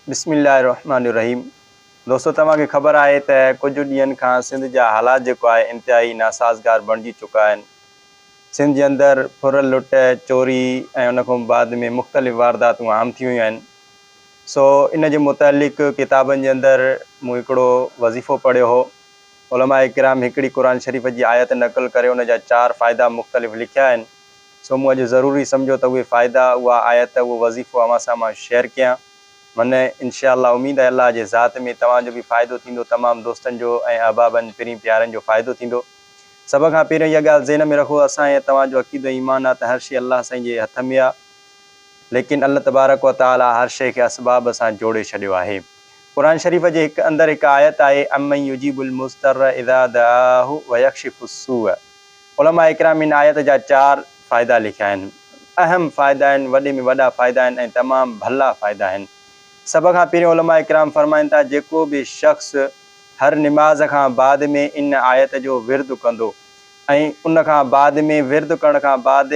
بسم الله الرحمٰن الرحيم دوستو توهان کي خبر آهي ته ڪجهه ڏينهن کان سنڌ جا حالات جيڪو آهي انتهائي ناسازگار بڻجي چڪا آهن سنڌ جي اندر ڦر لٽ چوري ۽ ان کان بعد ۾ مختلف وارداتون عام ٿي ويون آهن سو ان جي متعلق ڪتابن جي اندر مون هڪڙو وظيفو پڙهيو هو علماء ڪرام هڪڙي قرآن شريف جي آيت نقل ڪري ان جا چار فائدا مختلف لکيا آهن سو مون اڄ ضروري سمجهيو ته اهي فائدا اها آيت اهو وظيفو اوهان سان مان شيئر ڪيان من انشاء الله اميد آهي الله جي ذات ۾ توهان جو به فائدو ٿيندو تمام دوستن جو ۽ احبابن پرين پيارن جو فائدو ٿيندو. سڀ کان پهريون اها ڳالهه ذهن ۾ رکو اسان ۽ توهان جو عقيدو ۽ ايمان آهي ته هر شيء الله سائين جي هٿ ۾ آهي ليڪن الله تبارڪ و تعالي هر شيء کي اسباب سان جوڙي ڇڏيو آهي. قرآن شريف جي هڪ اندر هڪ آيت آهي امن يجيب المضطر اذا دعاه ويڪشف السوء. علماء ڪرام ان آيت جا چار فائدا لکيا آهن. اهم فائدا آهن، وڏي ۾ وڏا فائدا آهن ۽ تمام ڀلا فائدا آهن. سڀ کان پهريون علماء ڪرام فرمائن ٿا جيڪو به شخص هر نماز کان بعد ۾ ان آيت جو ورد ڪندو ۽ ان کان بعد ۾ ورد ڪرڻ کان بعد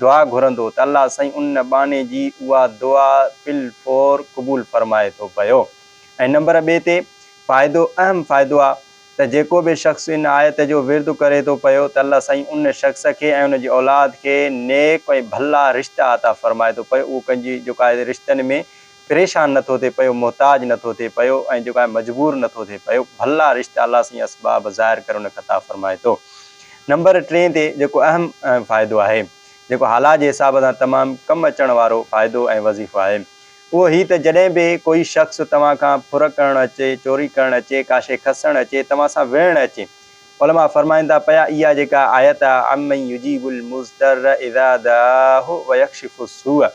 دعا گهرندو ته الله سائين ان ٻانهي جي اها دعا في الفور قبول فرمائي ٿو پيو ۽ نمبر ٻئي تي فائدو اهم فائدو آ ته جيڪو به شخص ان آيت جو ورد ڪري ٿو پيو ته الله سائين ان شخص کي ۽ ان جي اولاد کي نيڪ ۽ ڀلا رشتا عطا فرمائي ٿو پيو اهو ڪنهن جي جيڪو آهي رشتن ۾ پريشان نه ٿو ٿئي پيو محتاج نه ٿو ٿئي پيو ۽ جيڪو آهي مجبور نه ٿو ٿئي پيو ڀلا رشتا الله سائين اسباب ظاهر ڪري ان کي عطا فرمائي ٿو. نمبر ٽئين تي جيڪو اهم فائدو آهي جيڪو حالات جي حساب سان تمام ڪم اچڻ وارو فائدو ۽ وظيفو آهي اهو هي ته جڏهن به ڪوئي شخص توهان کان ڦر ڪرڻ اچي، چوري ڪرڻ اچي، ڪا شيء کسڻ اچي، توهان سان وڙهڻ اچي. علماء فرمائن ٿا پيا اها جيڪا آيت آ امن يجيب المضطر اذا دعاه ويڪشف السوء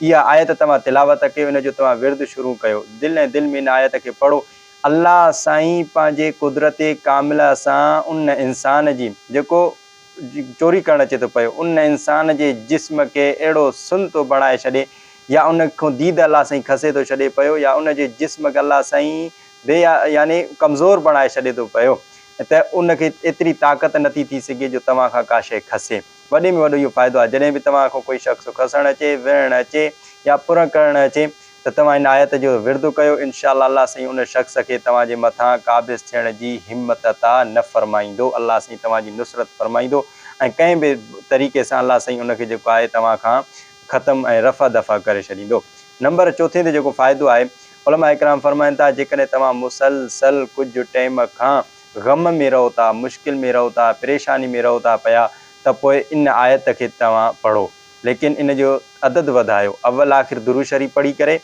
اها آيت توهان تلاوت ڪيو ان جو توهان ورد شروع ڪيو دل ۽ دل ۾ ان آيت کي پڙهو الله سائين پنهنجي قدرت ڪامله سان ان انسان جي جيڪو چوري ڪرڻ اچي ٿو پيو ان انسان جي جسم کي اهڙو سن ٿو بڻائي ڇڏي يا ان کان ديد الله سائين کسي ٿو ڇڏي پيو يا ان جي جسم کي الله سائين بي يعني ڪمزور بڻائي ڇڏي ٿو پيو ته ان کي ايتري طاقت نٿي ٿي سگهي جو توهان کان ڪا شيء کسي. وڏي ۾ وڏو اهو فائدو آهي جڏهن به توهان کان ڪوئي شخص کسڻ اچي، وڙهڻ اچي يا ڦرڻ ڪرڻ اچي ته توهان ان آيت جو ورد ڪيو انشاء الله الله سائين ان شخص کي توهان جي مٿان قابض ٿيڻ جي همت عطا نه فرمائيندو الله سائين توهان جي نصرت فرمائيندو ۽ ڪنهن به طريقي سان الله سائين ان کي جيڪو آهي توهان کان ختم ۽ رفع دفع ڪري ڇڏيندو. نمبر چوٿين تي جيڪو فائدو آهي علماء ڪرام فرمائن ٿا جيڪڏهن توهان مسلسل ڪجهه ٽيم کان غم ۾ رهو ٿا مشڪل ۾ رهو ٿا پريشاني ۾ رهو ٿا پيا ته پوء ان آيت کي توهان پڙهو ليڪن ان جو عدد وڌايو اول آخر درود شريف پڙهي ڪري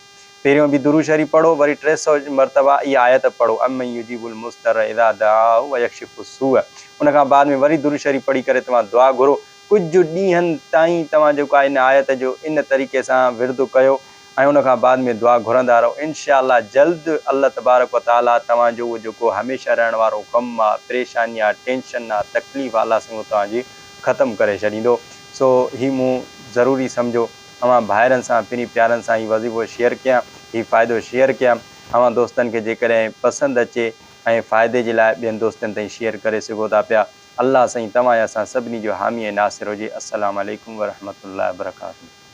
پهريون به درود شريف پڙهو وري 300 مرتبه اها آيت پڙهو امن يجيب المضطر اذا دعاه ويڪشف السوء ان کان بعد ۾ وري درود شريف پڙهي ڪري توهان دعا گهرو ڪجهه ڏينهن تائين توهان جيڪو آهي ان آيت جو ان طريقي سان ورد ڪيو ۽ ان کان بعد ۾ دعا گهرندا رهو انشاء الله جلد الله تبارڪ و تعالي توهان جو اهو جيڪو هميشه رهڻ وارو غم آ پريشاني آ ٽينشن آ تڪليف آ الله سائين اهو توهان جي ختم ڪري ڇڏيندو سو هي مون ضروري سمجهو اوهان ڀائرن سان پرين پيارن سان هي وظيفو شيئر ڪيان هي فائدو شيئر ڪيان اوهان دوستن کي جيڪڏهن پسند اچي ۽ فائدي جي لاء ٻين دوستن تائين شيئر ڪري سگهو ٿا پيا الله سائين توهان ۽ اسان سڀني جو حامي ۽ ناصر هجي السلام عليڪم ورحمة الله وبرڪاته.